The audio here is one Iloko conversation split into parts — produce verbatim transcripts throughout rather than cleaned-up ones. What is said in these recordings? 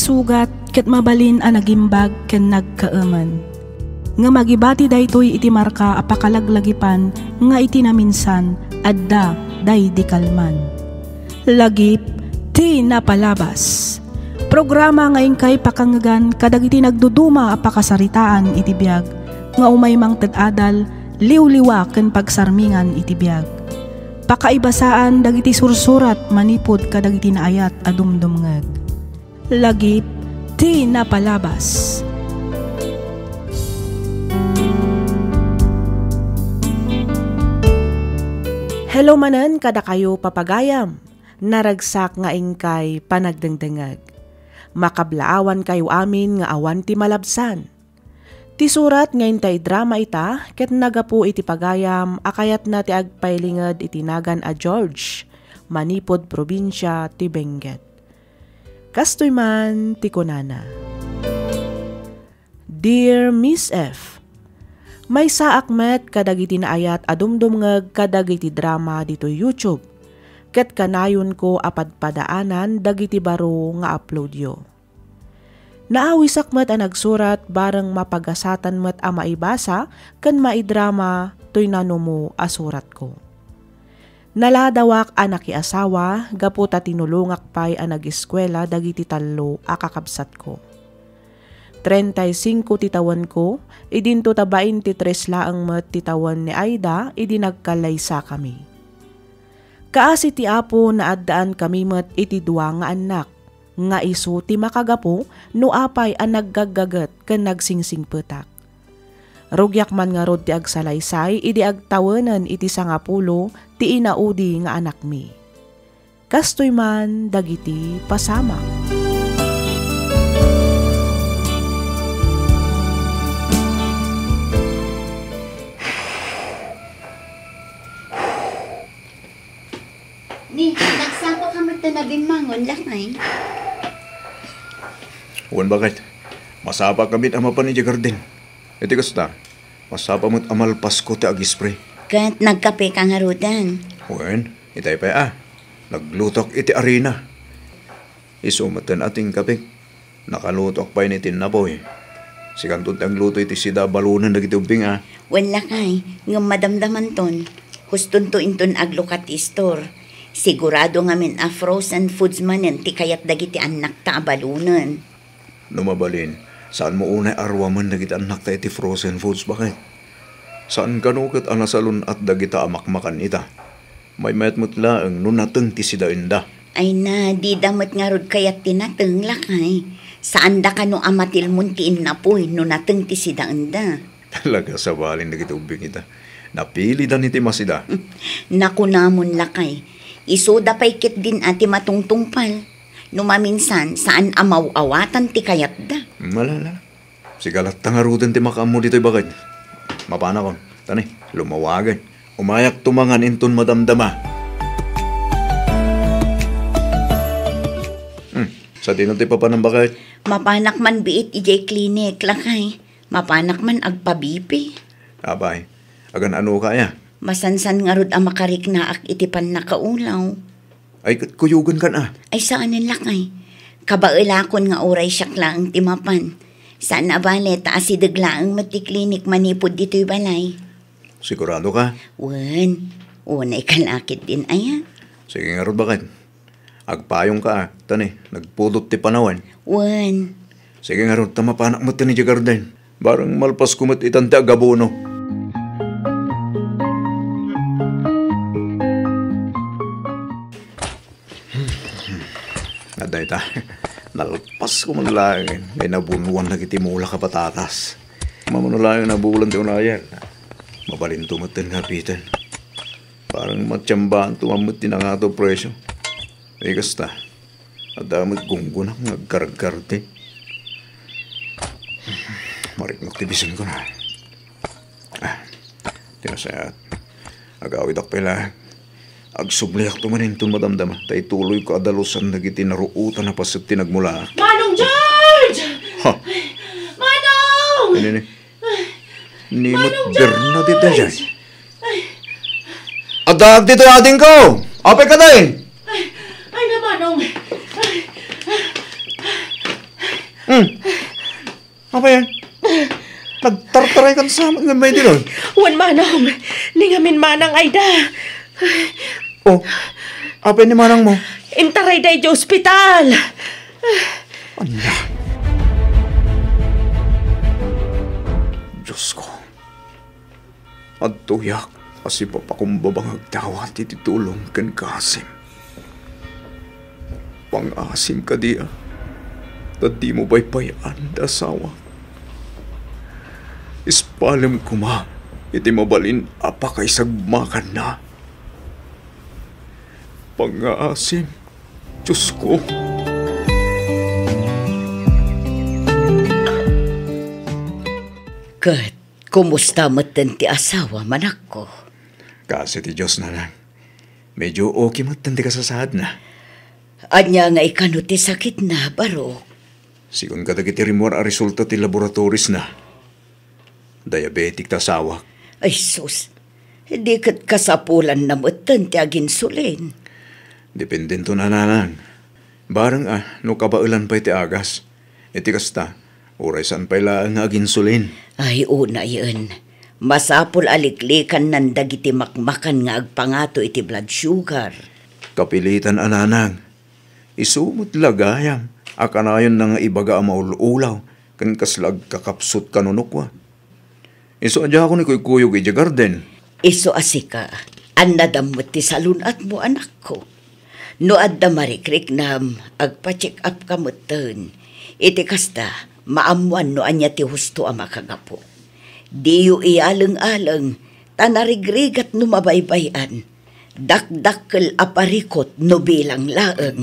Sugat ket mabalin a nagimbag ken nagkaemen. Ngem agibati daytoy iti marka a pakalaglagipan nga iti naminsan, adda daydi kalman. Lagip ti napalabas. Programa nga inkay pakangngegan kadagiti nagduduma a pakasaritaan iti biag nga umay mangted adal, liwliwa ken pagsarmingan iti biag. Pakaibasaan dagiti sursurat manipud kadagiti naayat a dumdumngeg. Lagip ti napalabas. Hello manen kadakayo, papagayam. Naragsak nga inkay panagdengdengeg. Makablaawankayo amin nga awan ti malabsan. Ti surat nga inta idrama ita ket nagapu iti pagayam a kayatna ti agpailinged iti nagan a George, manipud probinsia ti Benguet. Kastoy man ti kunana. Dear Miss F, maysaak met kadagiti naayat a dumdumngeg kadagiti drama ditoy YouTube, ket kanayonko a padpadaanan dagiti baro nga uploadyo. Naawisak met a nagsurat bareng mapagasatan met a maibasa ken maidrama toy nanumo a suratko. Naladawak a nakiasawa gapu ta tinulongak pay a nag-eskuela dagiti tallo a kakabsatko. Treinta y cinco ti tawenko, idinto ta baintitres laeng met ti tawen ni Aida idi nagkalaysakami. Kaasi ti Apo, naaddaankami met iti dua nga annak, nga isu ti makagapu no apay a naggaggaget ken nagsingsingpetak. Rugiak man ngarud ti agsalaysay idi agtawenen iti sangapulo ti inaudi nga anakmi. Kastoy man dagiti pasamak. Ni, nagsapa ka met ta nabimmangon, lakay? Wen, baket. Masapa kami a mapan idiay garden. Iti kasta, masapa met a malpasko ti agispray. Ket nagkape ka ngaruden? Wen, itay pay a. Naglutok iti arina. Isu met a tingkapik. Nakalutok pay ni ti innapoy. Sikanton ti agluto iti sida a balonen dagiti ubbing a. Wen lakay, ngem madamdamanton. Hustonto inton aglukat ti istor. Sigurado ngamin a frozen foods manen ti kayat dagiti annakta a balonen. No mabalin, saanmo unay a ruamen dagiti annakta iti frozen foods, baket? Saan kano ket a nasalun-at dagita a makmakan ita. Maymayat met laeng no nateng ti sidaenda. Ay na, dida met ngarud kayat ti nateng, lakay. Saanda kano a matilmon ti innapoy no nateng ti sidaenda. Talaga, sabalin dagiti ubbing ita. Napilidan iti masida. Nakunamon, lakay. Isuda pay ketdin a ti matungtungpal. No maminsan, saan a maw-awatan ti kayatda. Malala. Sika latta ngaruden ti makaammo ditoy, baket. Mapanakon. Tani, lumawagen. Umayakto mangan inton madamdama. Hmm, sadino ti papanam, baket? Mapanak man biit idiay klinik, lakay. Mapanak man agpa-B P. Apay, agan-anoka aya? Masansan ngarud a makariknaak iti pannakaulaw. Ay, ket kuyogenkan a. Ay, saanen, lakay. Kabaelakon nga uray siak laeng ti mapan. Saan a bale, ta asideg laeng met ti klinik manipud ditoy balay. Sigurado ka? Wen, unay ka la ketdin aya. Sige ngarud, baket. Agpayong ka a, tani, nagpudot ti panawen. Wen. Sige ngarud, ta mapanak met tani idiay garden. Bareng malpasko met itan ti agabono. Adda ita, nalpasko man laeng nga inabonoan dagiti mulak a patatas. Mamano laeng nabulan ti unayen. Mabalinto met ten nga apiten. Bareng matiambaanto man met ti nangato a presio. Ay, kasta. Adda met gunggonak nga agkargarte. Mariknok ti bisin ko na. Ah, ti nasayaat. Agawidak pay laeng. Agsubliakto man inton madamdama. Ta ituloyko a dalusan dagiti naruotan a paset ti nagmula. Manong George! Ha? Manong! Ini, ini. Ni Manong Mat Bernadette George! Daydiay. Ay. Addaak ditoy, adingko! Apay ka, day? Ay, ay, na, Manong. Ay. Hmm. Apay, nagtartaraykan sa amin nga may dilon. Wen manong, ni ngamin manang ayda. Oh, apay ni manang mo? Intarayda idiay ospital. Ania? Diyos ko. Adtoyak a sipapakumbaba nga agdawat iti tulong ken kaasim. Pangaasim kadi a ta dimo paypay-an ti asawak. Ispalem koma iti mabalin a pakaisagmakanna. Pangaasim, Diyos ko. Ket kumusta metten ti asawam, anakko? Kaasi ti Dios, nanang. Medyo okay metten ti kasasaadna. Ania nga ikano ti sakitna, Barok? Sigun kadagiti rimmuar a resulta ti laboratories na, diabetic ti asawak. Ay sus, di ket kasapulanna metten ti aginsulin. Dependento, nanang. Bareng a no kabaelan pay ti agas. Iti kasta, uray saan pay laeng nga aginsulin. Ay, unayen. Masapul a liklikannan dagiti makmakan nga agpangato iti blood sugar. Kapilitan a, nanang. Isu met la gayam a kanayonna nga ibaga a maul-ulaw ken kasla agkakapsut kanunokwa. Isu a diakon ikuykuyog idiay garden. Isu a sika, annadam met ti salun-atmo, anakko. No adda marikriknam, agpa-check up ka metten. Iti kasta, maammoan no ania ti husto a makagapu. Diyo iyaleng-aleng, ta narigrigat no mabaybay-an. Dakdakkel a parikut no bilang laeng.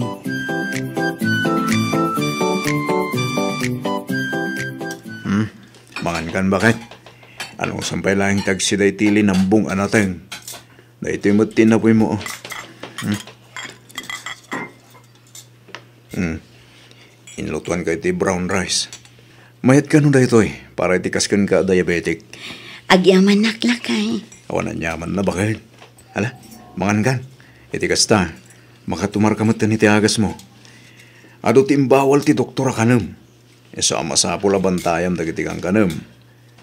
Hmm, mangankan, baket. Anusan pay laeng ti agsida iti linambong a nateng. Daytoy met ti napuymo, oh. Hmm. Hmm. Inlutoanka iti brown rice. Mayat kano daytoy para iti kas kenka a diabetic? Agyamanak, lakay. Awan aniaman la, baket. Hala, mangankan. Iti kasta, makatumarka metten iti agasmo. Adu ti imbawal ti doktor a kanem. Isu a masapul a bantayam dagiti kankanem.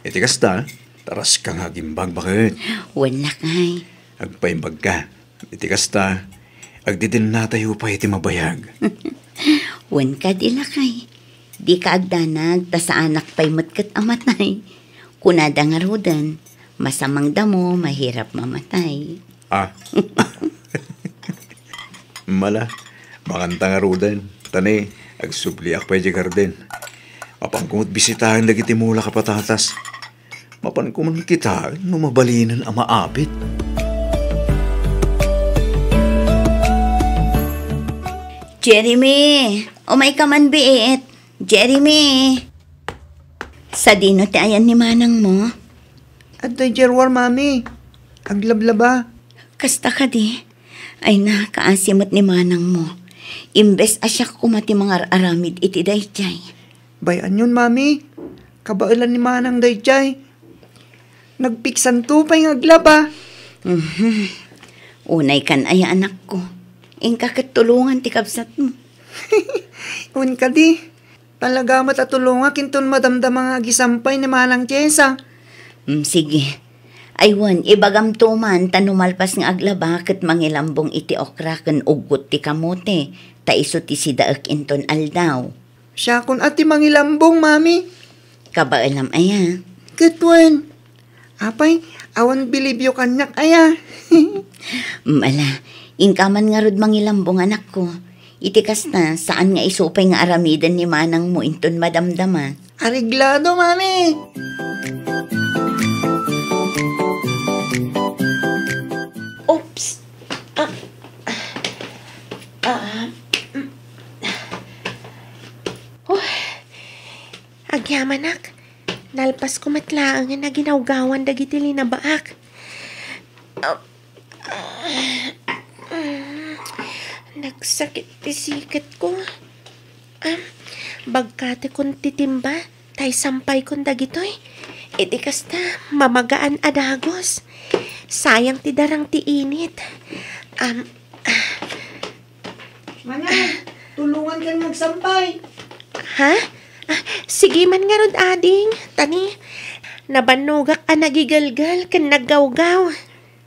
Iti kasta, taraska nga agimbag, baket. Wen, lakay. Agpaimbagka. Iti kasta, agdidennatayo pay iti mabayag. Wen kadi, lakay. Dika agdanag, ta saanak pay met ket a matay. Kunada ngaruden, masamang damo, mahirap mamatay. Ah. Mala, manganta ngaruden. Ta ne, agsubliak pay idiay garden. Mapanko met bisitaen dagiti mulak a patatas. Mapanko met kitaen no mabalinen a maabit. Jeremy, umayka man biit. Jeremy. Sadino ti ayan ni manangmo? Adtoy idiay ruar, mami. Aglablaba. Kasta kadi? Ay na, kaasi met ni manangmo. Imbes a siak koma ti mangar-aramid iti daydiay. Bay-anyon, mami. Kabaelan ni manang daydiay. Nagpiksanto pay nga aglaba. Mhm. Unaykan aya, anakko. Inka ket tulongan ti kabsatmo. Wen kadi. Talaga met a tulongak inton madamdama nga agisampay ni Manang Jessa. Mm, sige. Ay wen, ibagamto man ta no malpas nga aglaba ket mangilambong iti okra ken uggot ti kamote, ta isu ti sidaek inton aldaw. Siakon a ti mangilambong, mami. Kabaelam aya? Ket wen, Apay, awan bilibyo kaniak aya. Mm, ala, inka man ngarud mangilambong, anakko. Iti kasta, saan nga isu pay nga aramiden ni manangmo inton madamdama. Areglado, mami! Oops! Ah, ah, mm. Oh, agyamanak. Nalpasko met laeng nga naginawgawan dagiti linabaak. Ah, ah, nagsakit ti siketko. Ah, bagkatekon ti timba, ta isampaykon dagitoy. Iti kasta, mamagaan a dagus. Sayang ti darang ti init. Am, ah. Manang, tulongankan nga agsampay. Ha? Sige man ngarud, ading. Tani, nabannogak a nagigelgel ken naggawgaw.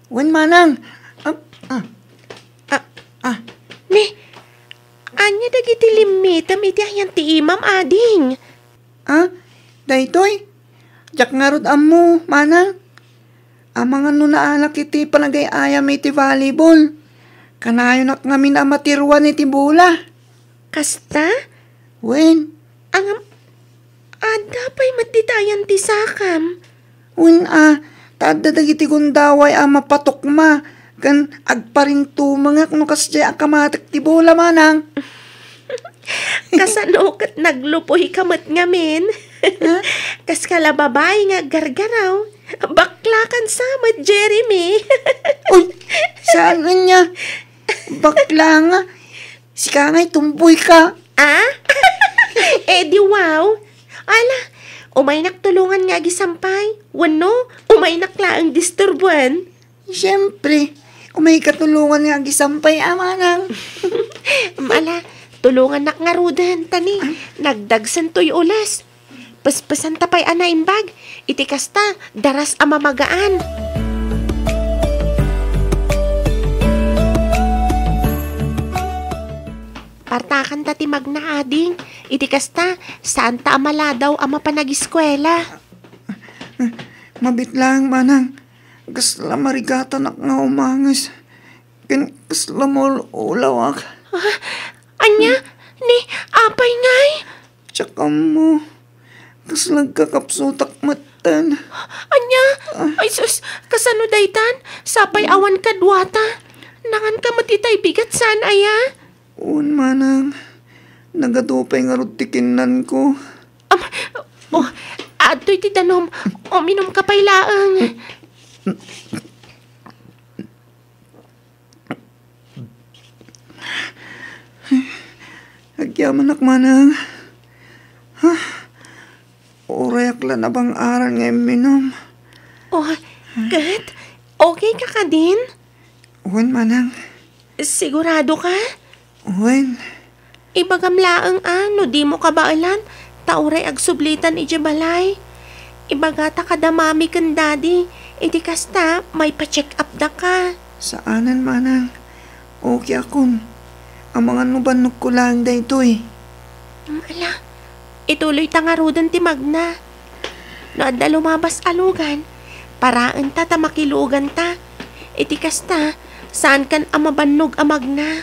Wen, manang. Ah, ah, Ah, ah. Ne, ania dagiti limmitem iti ayan ti imam, ading? Ah, daytoy? Diak ngarud ammo, manang. Amangan no naanak iti panagay-ayam iti volleyball. Kanayonak ngamin a matiruan iti bola. Kasta? Wen. Ngem, adda pay met ditayan ti sakam? Wen a, ta adda dagiti gundaway a mapatukma, ken agparintumengak no kasdiay a kamatek ti bola, manang. Kasano ket naglupoyka met ngamin? Ha? Kas ka la babai nga aggargaraw, baklakan sa met, Jeremy. Uy, saan ania? Bakla nga. Sika ngay tumboy ka. Ah? Eh, di wow. Ala, umaynak tulongan nga agisampay. Wenno, umaynak laeng disturbuan. Siyempre, umayka tulongan nga agisampay, a, manang. Ala, tulongannak ngaruden, tani. Nagdagsen toy ules. Pespesanta pay a naimbag. Iti kasta, daras a mamagaan. Partakanta ti magna, ading. Iti kasta, saanta a maladaw a mapan agiskuela. Mabit laeng, manang. Kasla marigatanak nga umanges. Ken kasla maul-ulawak. Ah, ania? Ni, apay ngay? Diak ammo. Kasla agkakapsutak metten. Ania? Ah. Ay sus, kasano daytan? Sapay awan kaduata. Nanganka met itay bigat saan aya? Wen, manang. Nagadu pay ngarud ti kinnanko. Am, oh, adtoy ti danum. Uminumka pay laeng. Agyamanak, manang. Ha? Urayak la nabang-aran nga imminum. Oh, ket? Okay ka kadin? Wen, manang. Sigurado ka? Wen. Ibagam laeng a no dimo kabaelan, ta uray agsublitan idiay balay. Ibagata kada mami ken daddy, iti kasta, maipa-check up daka. Saanen, manang. Okay akon. Amangan no bannogko laeng daytoy. Mm, ala, ituloyta ngaruden ti magna. No adda lumabas a lugan, paraenta ta makiluganta. Iti kasta, saankan a mabannog a magna.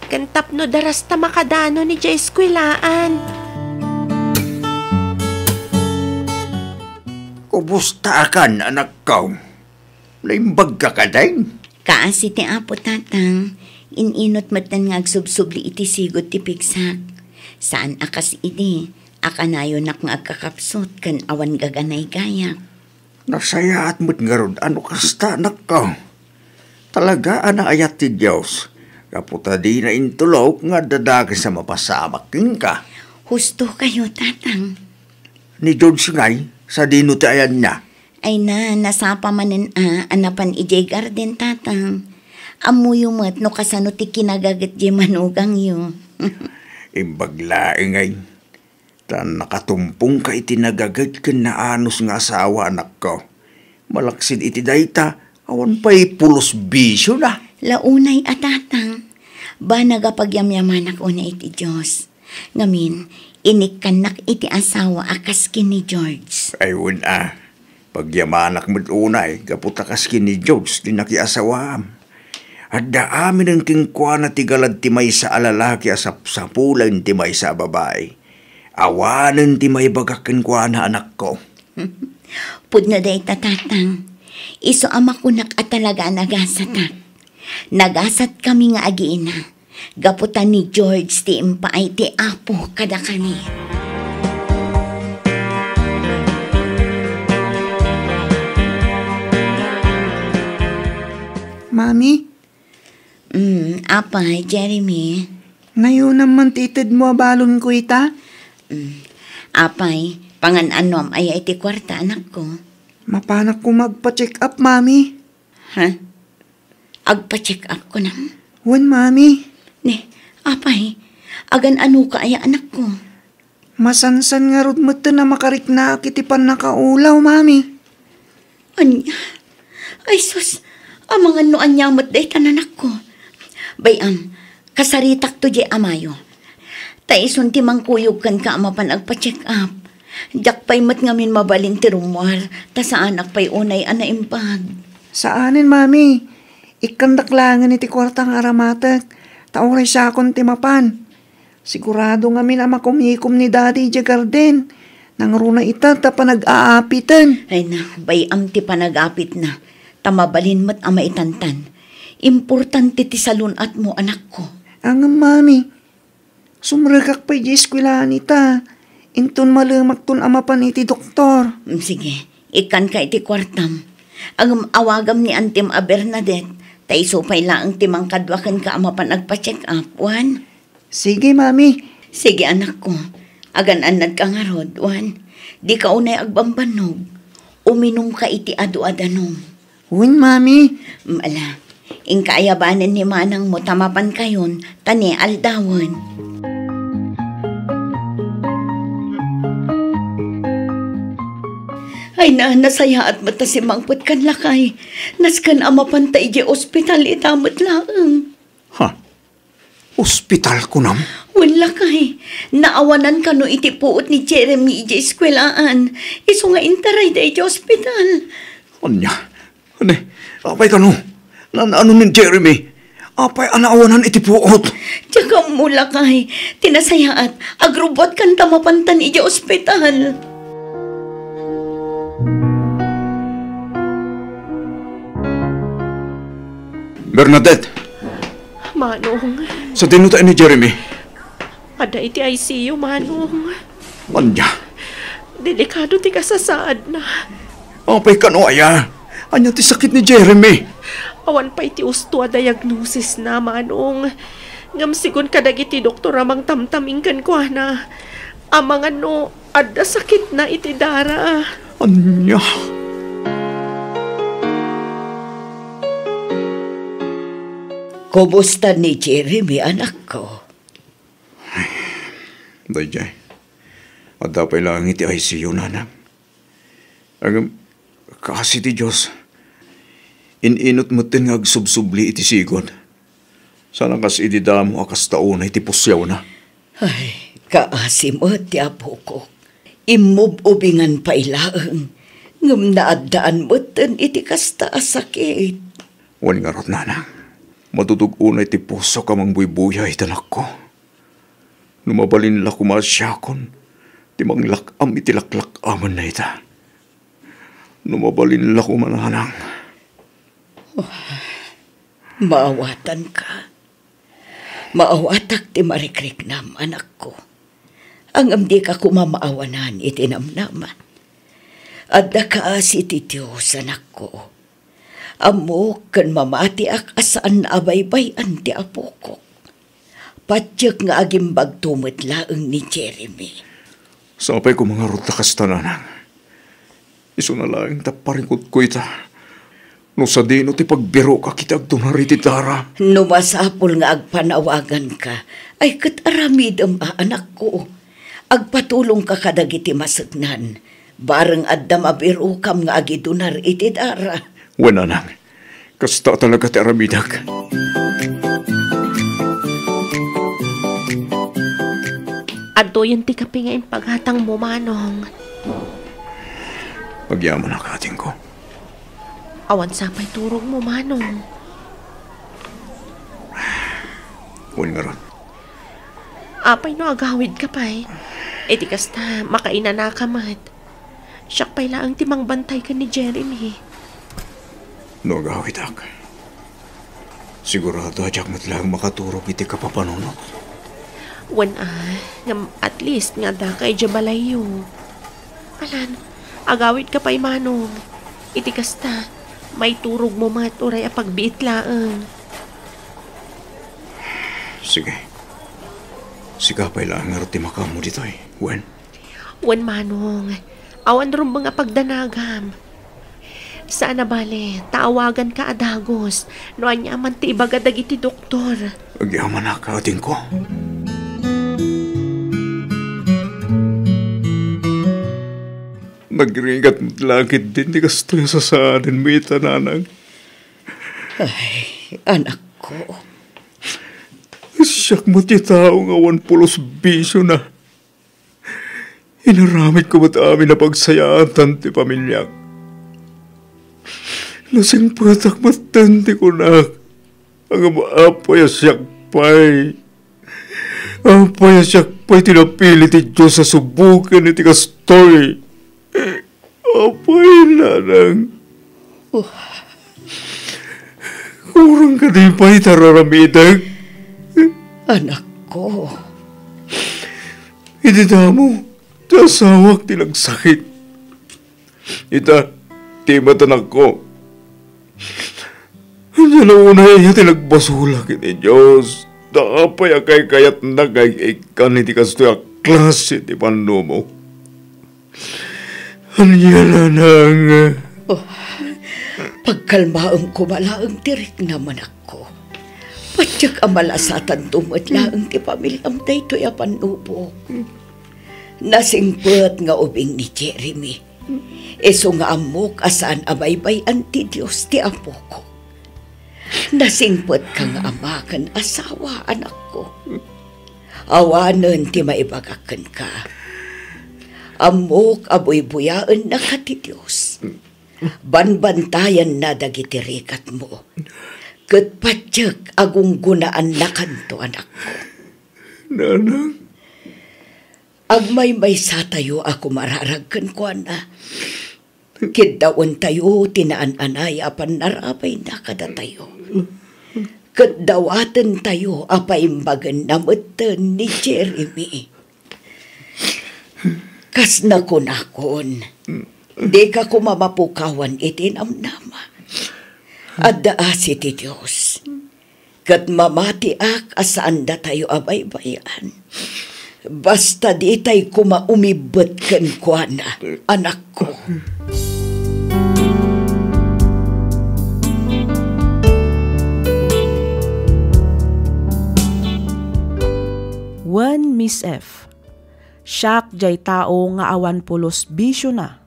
Ken tapno darasta makadanon idiay eskuelaan. Kumusta akan, anakko? Naimbagka kadin? Kaasi ti Apo, Tatang. In-inut metten nga agsubsubli iti sigud ti pigsak. Saan a kas idi, a kanayonak nga agkakapsut ken awan gaganaygayak. Nasayaat met ngarud a no kasta, anakko. Talaga a naayat ti Dios, gapu ta dina intulok nga adda dakes a mapasamak kenka. Husto kayo, Tatang. Ni George ngay, sadino ti ayanna? Ay na, nasapa manen a, a napan idiay garden, Tatang. Ammoyo met no kasano ti kinagaget diay manugangyo. Imbag laeng ay, ta nakatumpongka iti nagaget ken naanus nga asawa, anakko. Malaksid iti dayta, awan pay pulos bisiona. La unay a, Tatang. Banag a pagyamyamanak unay iti Dios. Ngamin, inikkannak iti asawa a kas ken ni George. Ay, wen a. Pagyamanak met unay, gapu ta kas ken ni George ti nakiasawaam. Adda aminen kenkuana ti galad ti maysa a lalaki a sapsapulen ti maysa a babai. Awanen ti maibagak kenkuana, anakko. Pudno dayta, Tatang. Isu a makunak a talaga a nagasatak. Nagasatkami nga agina. Gapu ta ni George ti impaay ti Apo kadakami. Mami? Mm, apay, Jeremy? Nayonam man ti itedmo a balonko ita? Mm. Apay, pangan-anom aya iti kuarta, anakko? Mapanak koma agpa-check up, Mami. Ha? Agpa-check up, kunam? Wen, Mami. Ni, apay, agan-anoka aya, anakko? Masansan ngarud metten a makariknaak iti pannakaulaw, Mami. Ania? Ay sus, amangan no ania met dayta, anakko. Bay-am, kasaritakto diay amayo. Ta isun ti mangkuyog kenka a mapan agpa-check up. Diak pay met ngamin mabalin ti rummuar, ta saanak pay unay a naimbag. Saanen, Mami. Ikkandak laengen iti kuarta nga aramatek, ta uray siakon ti mapan. Sigurado ngamin a makumikom ni Daddy idiay garden. Nangruna ita ta panag-aapiten. Ay na, bay-am ti panag-apitna, ta mabalin met a maitantan. Importante ti salun-atmo, anakko. Ngem, Mami, sumrekak pay idiay eskuelaan ita. Inton malemakton a mapan iti doktor. Mm, sige, ikkanka iti kuartam. Ngem awagam ni Antim a Bernadette, ta isu pay laeng ti mangkadua kenka a mapan agpa-check up, wen? Sige, Mami. Sige, anakko. Agan-annadka ngarud, wen? Dika unay agbambannog. Uminumka iti adu a danum. Wen, Mami. Mm, ala, inka ayabanen ni manangmo ta mapankayon, ta ni aldawen. Ay na, nasayaat met ta simmangpetkan, lakay. Nasken a mapanta idiay ospital ita met laeng. Ha? Ospital, kunam? Wen, lakay. Naawanan kano iti puot ni Jeremy idiay eskuelaan. Isu nga intarayda idiay ospital. Ania? Ania? Apay kano? Naan-ano ni Jeremy? Apay a naawanan iti puot? Diak ammo, lakay. Ti nasayaat, agrubbuatkan ta mapantan idiay ospital. Bernadette! Manong. Sadino ta ni Jeremy? Adda iti I C U, Manong. Ania? Delikado ti kasasaadna. Apay kano aya? Ania ti sakit ni Jeremy? Awan pay ti usto a diagnosisna, Manong. Ngem sigun kadagiti doktor a mangtamtaming kenkuana, amangan no adda sakitna iti dara. Ania? Kumusta ni Jeremy, anakko? Daydiay, adda pay laeng iti I C U, nanang. Ngem, kaasi ti Dios, in-inut metten nga agsubsubli iti sigud. Saan a kas idi damo a kasta unay ti pusiawna. Ay, kaasi met ti apokok. Immub-ubingan pay laeng, ngem naaddaan metten iti kasta a sakit. Wen ngarud, nanang, matutog unay ti pusok a mangbuybuya iti anakko. No mabalin la koma a siakon ti manglak-am iti laklak-amanna ita. No mabalin la koma, nanang. Maawatanka. Maawatak ti marikriknam, anakko. Ngem dika koma maawanan iti namnama. Adda kaasi ti Dios, anakko. Ammok ken mamatiak a saan a baybay-an ti apokok. Patiek nga agimbagto met laeng ni Jeremy. Sapay koma ngarud ta kasta, nanang. Isuna laeng ta parikutko ita. No sadino ti pagbirokak iti agdunar iti dara. No masapul nga agpanawaganka, ay ket aramidem a, anakko. Agpatulongka kadagiti maseknan. Bareng adda mabirokam nga agidunar iti dara. Wen, nanang. Kasta talaga ti aramidek. Adtoyen ti kape nga impagatangmo, Manong. Agyamanak, adingko. Awan sapay turogmo, Manong. Wen ngarud. Apay no agawidka pay? Iti kasta, makainanaka met. Siak pay laeng ti mangbantay ken ni Jeremy. No agawidak, sigurado a diak met laeng makaturog iti kapapanunot. Wen a, ngem at least nga addaka idiay balayyo. Alan, agawidka pay, Manong. Iti kasta, maiturogmo met uray a pagbiit laeng. Sige. Sika pay laeng ngarud ti makaammo ditoy, wen? Wen, Manong. Awan rumbeng a pagdanagam. Saan a bale, ta awaganka a dagus no ania man ti ibaga dagiti doktor. Agyamanak, adingko. Nagrigat met la ketdin ti kastoy a sasaadenmo ita, nanang. Ay, anakko. Siak met ti tao nga awan pulos bisiona. Inaramidko met amin a pagsayaatan ti pamiliak. Nasingpetak metten ti kunak. Ngem apay a siak pay? Apay a siak pay ti napili ti Dios a suboken iti kastoy? Apay, nanang? Oh. Kurang kadi pay ti ar-aramidek? Anakko. Iti damo, ti asawak ti nagsakit. Ita, ti met, anakko. Ania la unay ti nagbasolak iti Dios? Ta apay a kaykayatna nga ig-ikkan iti kastoy a klase ti pannubo? Ania, nanang? Oh, pagkalmaem koma laeng ti riknam, anakko. Patiek a malasatanto met laeng ti pamiliam daytoy a pannubo. Nasingpet nga ubing ni Jeremy. Isu nga ammok a saan a baybay-an ti Dios ti apok. Nasingpetka nga ama ken asawa, anakko. Awanen ti maibagak kenka. Ammok a buybuyaennaka ti Dios. Banbantayanna dagiti rikatmo. Ket patiek a gunggonaannakanto, anakko. Nanang? Agmaymaysatayo a kumararag kenkuana. Kiddawentayo ti naan-anay a pannarabayna kadatayo. Ket dawatentayo a paimbagenna metten ni Jeremy. Kas nakunakon, dika koma mapukawan iti namnama. Adda asi ti Dios. Ket mamatiak a saan datayo a baybay-an. Basta ditay koma umibbet kenkuana, anakko. Wen Miss F. Siak jay tao nga awan pulos bisiona.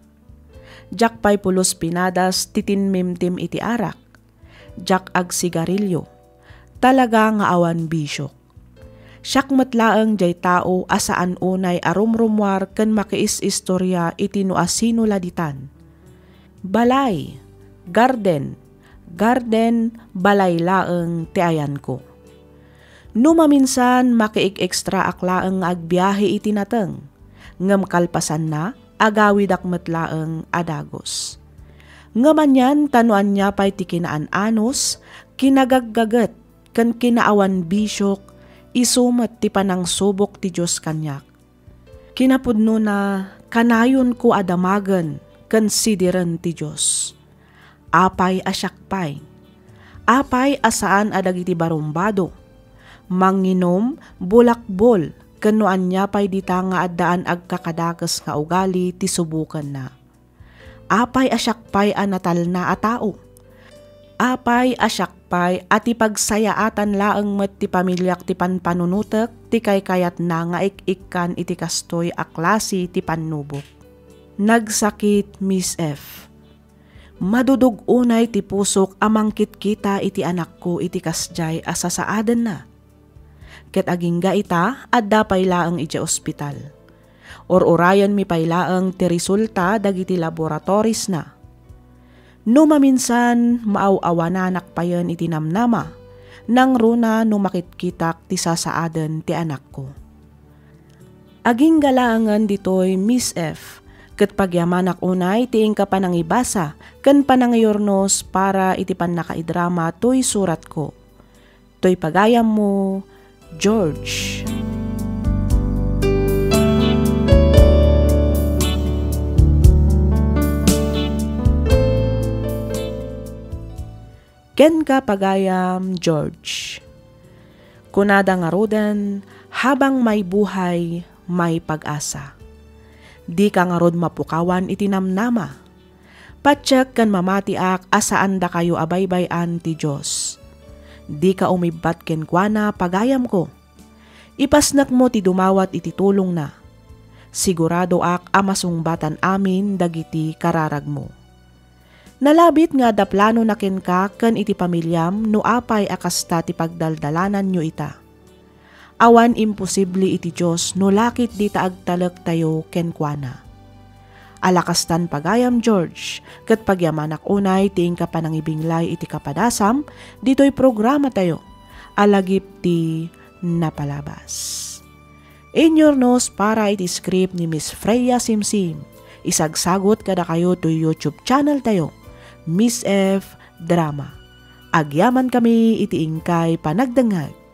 Diak pay pulos pinadas ti tinmimtim iti arak. Diak agsigarilio. Talaga nga awan bisiok. Siak met laeng jay tao a saan unay a rumrumuar ken makiis-istoria iti no asino la ditan. Balay, garden, garden, balay laeng ti ayanko. No maminsan, makiig-extraak laeng nga agbiahe iti nateng, ngem kalpasanna, agawidak met laeng a dagus. Ngem anian ta no ania pay ti kinaan-anus, kinagaggaget, ken kinaawan bisiok, isu met ti panangsubok ti Dios kaniak. Kinapudnona, kanayonko a damagen ken sidiren ti Dios. Apay a siak pay? Apay a saan a dagiti barumbado, manginum, bulakbol, ken no ania pay dita nga addaan agkakadakes nga ugali ti subokenna? Apay a siak pay a natalna a tao? Apay a siak pay a ti pagsayaatan laeng met ti pamiliak ti panpanunotek ti kaykayatna nga ik-ikkan iti kastoy a klase ti pannubok? Nagsakit, Miss F. Madudog unay ti pusok a mangkitkita iti anakko iti kasdiay a sasaadenna. Ket agingga ita, adda pay laeng idiay ospital. Ur-urayenmi pay laeng ti resulta dagiti laboratories-na. No maminsan, maaw-awananak payen iti namnama, nangruna no makitkitak ti sasaaden ti anakko. Agingga laengen ditoy, Miss F, ket pagyamanak unay ti inka panangibasa ken panangiyurnos para iti pannakaidrama toy suratko. Toy pagayammo, George. Kenka, pagayam George. Kunada ngaruden, habang may buhay, may pag-asa. Dika ngarud mapukawan iti namnama. Patiek ken mamatiak a saan dakayo a baybay-an ti Dios. Dika umibbat kenkuana, pagayamko. Ipasnekmo ti dumawat iti tulongna. Siguradoak a masungbatan amin dagiti kararagmo. Nalabit nga adda planona kenka ken iti pamiliam no apay a kasta ti pagdaldalananyo ita. Awan imposible iti Dios no lakit dita agtalektayo kenkuana. Ala kastan pagayam, George, ket pagyamanak unay ti inka panangibinglay iti kapadasam ditoy programatayo a Lagip ti Napalabas. Inyurnos para iti script ni Miss Freya Simsim. Isagsagot kadakayo toy YouTube channel tayo, Miss F Drama. Agyamankami iti inkay panagdengngeg.